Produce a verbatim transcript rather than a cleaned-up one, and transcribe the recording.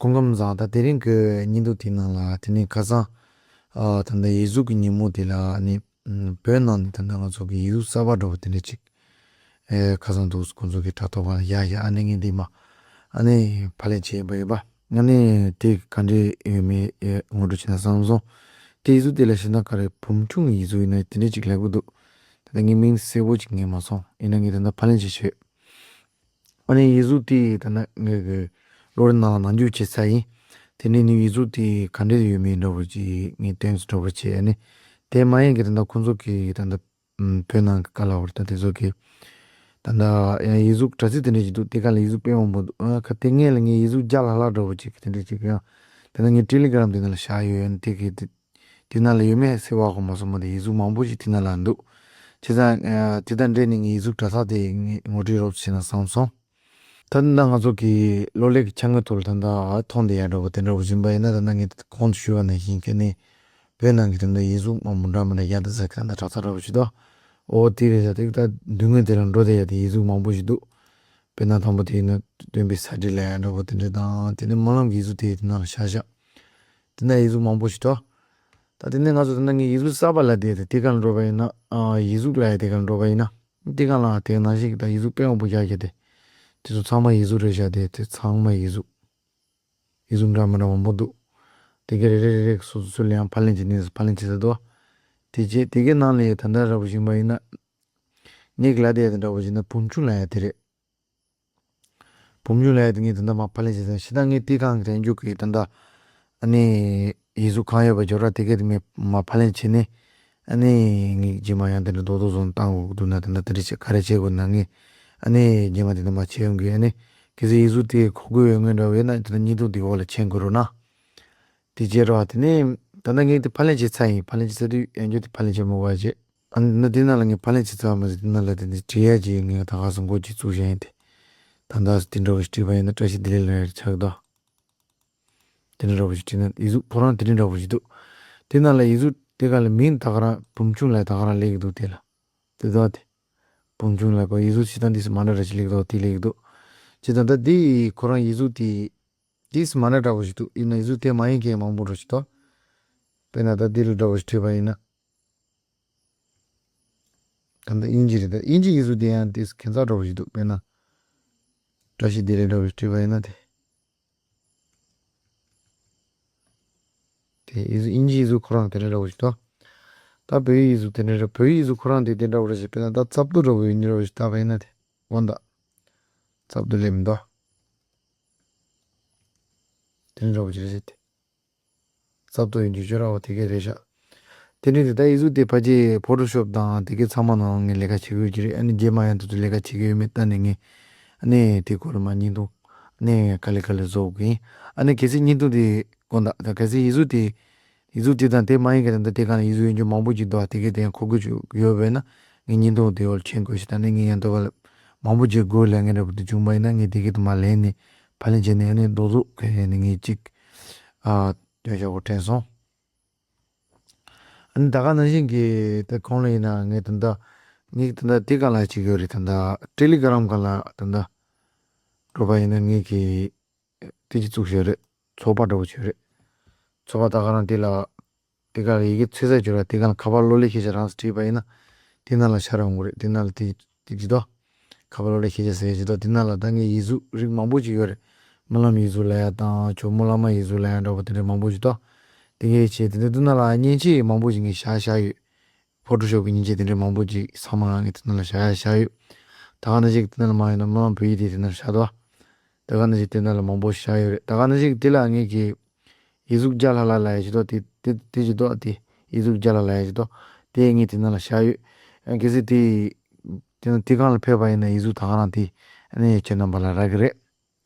སྐུ་ཁམས་བཟང་། ད་དེ་རིང་གི་བརྙན་ཐུང་དེའི་ནང་ལ་དེ་ནས་ཁ་སང་ཨ་ད་ལྟ་ཡིག་གཟུགས་ཀྱི་ཉིན་མོ་དེ་ལ་ཨ་ནི་ཨམ་བོད་ནང་ནས་ད་ལྟ་ང་ཚོ་གི་ཡིག་གཟུགས་གསར་པ་འདྲ་བོ་དེ་འདྲ་ཅིག་ཨེ་ཁ་སང་འདུག་ཁོང་ཚོ་གི་དྲ་ཐོག་ཁག་ལ་ཡ་ཡ་ཨ་ནི་ངས་འདི་མ་ཨ་ནི་ཕབ་ལེན་བྱས་པ་ཡིན་པ། ཨ་ནི་དེ་ག་འདྲས་ཡོད་མེད་ཨེ་ངོ་སྤྲོད་བྱས་ན་བསམ་སོང་། དེ་ཡིག་གཟུགས་དེ་ལ་བྱས་ན་ག་རེ་བུམ་ཆུང་གི་ཡིག་གཟུགས་ཡིན་ན་དེ་འདྲས་ཅིག་ལབ་གི་འདུག་ད་ལྟ་ངས་མིང་གསལ་པོ་ཅིག་ངས་མ་སོང་། ཡིན་ན་ངས་ད་ལྟ་ཕབ་ལེན་བྱས་བྱས། ཨ་ནི་ཡིག་གཟུགས་དེ་ད་ནང་ངས་ཀྱི་གློག་རིན་ནང་ནང་འཇུག་བྱེད་ས་ཡིན། དེ་ནས་ནི་ཡིག་གཟུགས་དེ་ག་འདྲས་ཡོད་མེད་འདྲ་བོ་ཅིག་ངས་སྟོན་འདྲ་བོ་བྱས། ཨ་ནི་དེ་མ་ཡིན་གྱི་ད་ལྟ་ཁོང་ཚོ་གི་ད་ལྟ་ཨམ་བོད་ནང་གི་ག་ལ་བར་ད་དེ་ཚོ་གི་ད་ལྟ་ཡང་ཡིག་གཟུགས་དྲ་ཚིགས་དེ་འདྲས་ཅིག་འདུག་དེ་ག་ལ་ཡིག་གཟུགས་དཔེ་མང་པོ་འདུག་ཨ་ཁ་དེ་སྔས་ལ་ངས་ཡིག་གཟུགས་རྒྱ་ལྷག་ལྷག་འདྲ་བོ་ཅིག་དེ་འདྲས་ཅིག་ཡང་ད་ལྟ་ངས་ཊེ་ལི་གྷི་རམ་དེ་ནང་ལ་བཞག་ཡོད། ཨ་ནི་དེ་གི་དེ་དེ་ནང་ལ་ཡོད་མེད་གསལ་པོ་ཧ་གོ་མ་སོང་། མ་དེ་ཡིག་གཟུགས་མང་པོ་ཞིག་དེ་ནང་ལ་འདུག་བྱས་ཙང་ཨ་དེ་དང་འབྲེལ་ནས་ངས་ཡིག་གཟུགས་དྲ་ཐག་དེ་ངས་ངོ་སྤྲོད་རོབ་ཙམ་བྱས་ན་བསམ་སོང་། ད་ལྟ་ང་ཚོ་གི་གློག་ཀླད་ཀྱི་ཆ་ངོས་ཐོག་ལ་ད་ལྟ་མཐོང་བསྡད་ཡ་འདྲ་བོ་དེ་འདྲ་བོ་ཡིན་པ་ཡིན་ན། ད་ལྟ་ངས་གོང་དུ་ཞུས་པ་ནང་བཞིན་གྱི་ནི་བོད་ནང་གི་ད་ལྟ་ཡིག་གཟུགས་མང་པོ་འདྲ་མི་འདྲ་ཡ་ད་ཟེར་གི་ད་ལྟ་གྲགས་ཚ་འདྲ་བོ་ཞིག་འདུག་འོ་དེ་རེད་ཤག་དེ་ད་མདུན་ངོས་དེ་ལ་འགྲོ་བསྡད་ཡ་དེ་ཡིག་གཟུགས་མང་པོ་ཞིག་འདུག་དཔེར་ན་དང་པོ་དེ་ཡིན་ན་སྟོན་པའི་ས་བྲིས་ལབ་ཡ་འདྲ་བོ་དེ་འདྲ་དང་། དེ་ནས་སྨོན་ལམ་གྱི་ཡིག་གཟུགས་དེ་དེ་ནང་ལ་བཞག་བཞག་དེ་ན་ཡིག་གཟུགས་མང་པོ་ཞིག་འདུག་ད་དེ་ནས་ང་ཚོ་ད་ལྟ་ངས་ཡིག་གཟུགས་གསར་པ་ལབ་བསྡད་དེ་དེ་ག་ལ་འགྲོ་བ་ཡིན་ན། ཨ་ཡིག་གཟུགས་ལབ་ཡ་དེ་ག་ལ་འགྲོ་བ་ཡིན་ན། དེ་ག་ལ་དེ་ནང་བཞིན་གྱི་ད་ཡིག་གཟུགས་དཔེ་མང་པོ་བཞག་བཞག་དེ་དེ་ཚོ་ཚང་མ་ཡིག་གཟུགས་རེད་བཞག་དེ་དེ་ཚང་མ་ཡིག་གཟུགས། ཡིག་གཟུགས་འདྲ་མི་འདྲ་མང་པོ་འདུག་དེ་ག་རེ་རེ་རེ་རེ་སོ་སོ་སོ་ལ་ཡང་ཕབ་ལེན་བྱེད་ནས་ཕབ་ལེན་བྱེད་ས་འདུག་དེ་རྗེས་དེ་གའི་ནང་ལ་ད་ལྟ་འདྲ་པོ་བཞིན་པ་ཡིན་ན། ངས་ག་ལ་དེ་ཡ་དེ་འདྲ་པོ་བཞིན་ན་བུམ་ཆུང་ལབ་ཡ་དེ་རེད། བུམ་ཆུང་ལབ་ཡ་དེ་ངས་ད་ལྟ་མར་ཕབ་ལེན་བྱེད་ས་ཞེ་དྲག་ངས་དེ་གང་གི་རེ་འཇུག་གི་ད་ལྟ་ཨ་ནི་ཡིག་གཟུགས་གང་ཡོད་པ་འབྱོར་ར་དེ་གའི་དེ་མར་ཕབ་ལེན་བྱེད་ནས། ཨ་ནི་ངས་རྗེས་མ་ཡང་དེ་འདྲ་རྡོག་རྡོག་བཟོ་བཏང་དགོས་འདུག་ན་ད་ལྟ་དེ་འདྲ་བྱེད་ག་རེ་བྱེད་དགོས་ན་ངས་ཨ་ནི་རྗེས་མ་དེ་འདྲ་མར་བྱེད་ཡོང་གི་ཨ་ནི་གལ་སྲིད་ཡིག་གཟུགས་དེ་གོ་དགོས་ཡོད་ངེས་འདྲ་བས་ན་དེ་འདྲ་བརྙན་ཐུང་དེ་འོག་ལ་མཆན་དགོས་རོགས་གནང་། དེ་རྗེས་རོ་དེ་ནས་ད་ལྟ་ངས་དེ་ཕབ་ལེན་བྱས་ཚར་ཡིན། ཕབ་ལེན་བྱས་ཚར་དུས་ཡང་བསྐྱར་དེ་ཕབ་ལེན་བྱེད་མི་དགོས་པ་བྱས། ཨ་ནི་དེ་ནང་ལ་ངས་ཕབ་ལེན་བྱས་ཚར་བ་མ་ཟད་དེ་ནང་ལ་དེ་འདྲ་བྲིས་ཡ་ཅིག་ངས་ད་ག་སེ་འགོ་ཅིག་བཙུགས་བཞག་ཡིན་ཏེ། ད་ལྟ་དེ་འདྲ་བོ་ཞིག་བྲིས་པ་ཡིན་ན་བཀྲ་ཤིས་བདེ་ལེགས་ལབ་ཡ་ཆགས་ཀྱི་འདུག་དེ་འདྲ་བོ་ཞིག་བྲིས་ན་ཡིག་གཟུགས་ཁོ་རང་དེ་འདྲ་བོ་ཞིག་འདུག་དེ་ནང་ལ་ཡིག་གཟུགས་དེ་ག་ལ་མིང་ད་ག་རང་བུམ་ཆུང་ལབ་ད་ག་རང་སླེབས་ཀྱི་འདུག་དེ་ལ་དེ་དག་དེ་བུམ་ཆུང་ལབ་པ་ཡིག་གཟུགས་ཕྱི་དང་དེ་སུ་མ་འདྲ་འདྲ་ཞིག་སླེབས་ཀྱི་འདུག་དེ་སླེབས་ཀྱི་འདུག་ཅི་ད་ལྟ་དེ་ཁོ་རང་ཡིག་གཟུགས་དེ་དེ་སུ་མ་འདྲ་འདྲ་བོ་ཞིག་འདུག་ཡིན་ན་ཡིག་གཟུགས་དེ་མ་ཡིན་མཁན་མང་པོ་འདྲ་ཞིག་འདུག་དཔེར་ན་ད་དེ་ལ་འདྲ་བོ་ཞིག་བྲིས་པ་ཡིན་ན། ད་ལྟ་དབྱིན་ཇི་རེད། ད་དབྱིན་ཇི་ཡིག་གཟུགས་དེ་ཡང་དེ་སུ་ཁྱད་མཚར་འདྲ་བོ་ཞིག་འདུག་དཔེར་ན། བཀྲ་ཤིས་བདེ་ལེགས་འདྲ་བོ་ཞིག་བྲིས་པ་ཡིན་ན་དེ། དེ་ཡིག་གཟུགས་དབྱིན་ཇི་ཡིག་གཟུགས་ཁོ་རང་དེ་འདྲ་འདྲ་བོ་ཞིག་འདུག་ད་བོད་ཡིག་ཡིག་གཟུགས་དེ་འདྲ་འདྲ་བོད་ཡིག་ཡིག་གཟུགས་ཁོ་རང་དེ་དེ་འདྲ་བོ་རེད་ཞེས་དཔེར་ན་ད་རྩབ་ཏོ་འདྲ་བོ་ཡིན་འདྲ་བོ་ཞིག་བཏགས་པ་ཡིན་ན་དེ། འོ་ད། རྩབ་ཏོ་སླེབས་མི་འདུག་དེ་འདྲ་འདྲ་བོ་ཞིག་རེད་ཟེར་ཏེ། རྩབ་ཏོ་ཡིན་རྒྱུ་ཅོ་ར་བ་དེ་གས་རེད་ཤག་དེ་འདྲ་དེ་ད་ཡིག་གཟུགས་དེ་ཕལ་ཆེར་ཕོ་ཊོ་ཤོབ་དང་དེ་གས་ཚང་མ་ནང་ངས་ལས་ཀ་བྱེད་དགོས་ཀྱི་རེད། ཨ་ནི་རྗེས་མ་ཡང་དེ་ཚོ་ལས་ཀ་བྱེད་ཀྱི་ཡོད་མེད་ལྟ་ནས་ངས་ཨ་ནི་དེ་སྐོར་ལ་མར་བརྙན་ཐུང་ཨ་ནི་ག་ལེ་ག་ལེ་བཟོ་དགོས་ཡིན། ཨ་ནི་གལ་སྲིད་བརྙན་ཐུང་དེ་དགོངས་དག་ད་གལ་སྲིད་ཡིག་གཟུགས་དེ་ཡིག་གཟུགས་དེ་དང་དེ་མ་ཡིན་མཁན་དེ་འདྲ་དེ་ག་ནས་ཡིག་གཟུགས་ཡོད་རྒྱུ་མང་པོ་ཅིག་འདུག་ཨ་དེ་གས་དེ་ཡང་གོ་དགོས་ཀྱི་ཡོད་པས་ན་ངས་བརྙན་ཐུང་དེ་འོག་ལ་མཆན་བཀོད་ཤིག་ད་ནི་ངས་ཡང་དོ་བ་ལ་མང་པོ་ཅིག་དགོས་ལས་ངན་འདྲ་པོ་དེ་བྱུང་པ་ཡིན་ན་ངས་དེ་གས་དུ་མ་ལེན་ནས་ཕབ་ལེན་བྱས་ནས་ཨ་ནི་རྡོག་རྡོག་གས་ནས་ངས་ཅིག་ཨ་སྟོན་བྱ་བོ་དྲན་སོང་། ཨ་ནི་ད་ག་ནང་བཞིན་གྱི་དེ་གོང་ལ་ཡིན་ན་ངས་ད་ལྟ་ངས་ད་ལྟ་དེ་ག་ལ་ཅིག་ཡོད་རེད། ད་ལྟ་ཊེ་ལི་གྷི་རམ་ག་ལ་ད་ལྟ་འགྲོ་པ་ཡིན་ན་ངས་ཀྱི་དེ་ཅིག་བཙུགས་བཞག་རེད། ཚོགས་པ་འདྲ་བོ་ཅིག་རེད། ཚོགས་པ་ད་ག་རང་དེ་ལ་དེ་ག་ལ་ཡི་གེ་འཚོལ་ས་ཅིག་ར་དེ་ག་ལ་ཁ་པར་གློག་ཀླད་ཤེས་བྱ་རང་སུ་བྲིས་པ་ཡིན་ན་དེ་ནང་ལ་ཤར་འོང་གི་རེད། དེ་ནང་ལ་དེ་དེ་ཅི་དོ། ཁ་པར་གློག་ཀླད་ཤེས་བྱ་ཟེར་ཅི་དོ་དེ་ནང་ལ་ད་ངས་ཡིག་གཟུགས་རིགས་མང་པོ་ཅིག་ཡོད་རེད། སྨོན་ལམ་ཡིག་གཟུགས་ལབ་ཡ་དང་ཇོ་མོ་བླ་མ་ཡིག་གཟུགས་ལབ་ཡ་འདྲ་པོ་དེ་འདྲ་མང་པོ་ཅིག་དོ། དེ་གས་བྱས་དེ་འདྲ་དེ་ནང་ལ་མཉེན་ཆས་མང་པོ་ཅིག་ངས་བཞག་བཞག་ཡོད། ཕོ་ཊོ་ཤོབ་ཀྱི་མཉེན་ཆས་དེ་འདྲ་མང་པོ་ཅིག་ཚང་མ་ང་ངས་དེ་ནང་ལ་བཞག་ཡ་བཞག་ཡོད། ད་ག་ནང་བཞིན་དེ་ནང་ལ་མ་ཡིན་ན་སྨོན་ལམ་བོད་ཡིག་དེ་དེ་ནང་ལ་བཞག་འདུག་ད་ག་ནང་བཞིན་དེ་ནང་ལ་མང་པོ་བཞག་ཡོད་རེད། ད་ག་ནང་བཞིན་དེ་ལ་ངས་ཀྱི་ཡིག་གཟུགས་རྒྱ་ལྷག་ལྷག་ལབ་ཡ་ཞིག་འདུག་དེ་དེ་ཅིག་འདུག་དེ་ཡིག་གཟུགས་རྒྱ་ལྷག་ལྷག་ཡ་ཞིག་འདུག་དེ་ངས་དེ་ནང་ལ་བཞག་ཡོད། ཨ་གལ་སྲིད་དེ་དེ་ནང་དེ་གང་ལ་ཕེབས་པ་ཡིན་ན་ཡིག་གཟུགས་ད་ག་རང་དེ་ཨ་ནི་ཁྱེད་རྣམ་པ་ལ་རག་གི་རེད།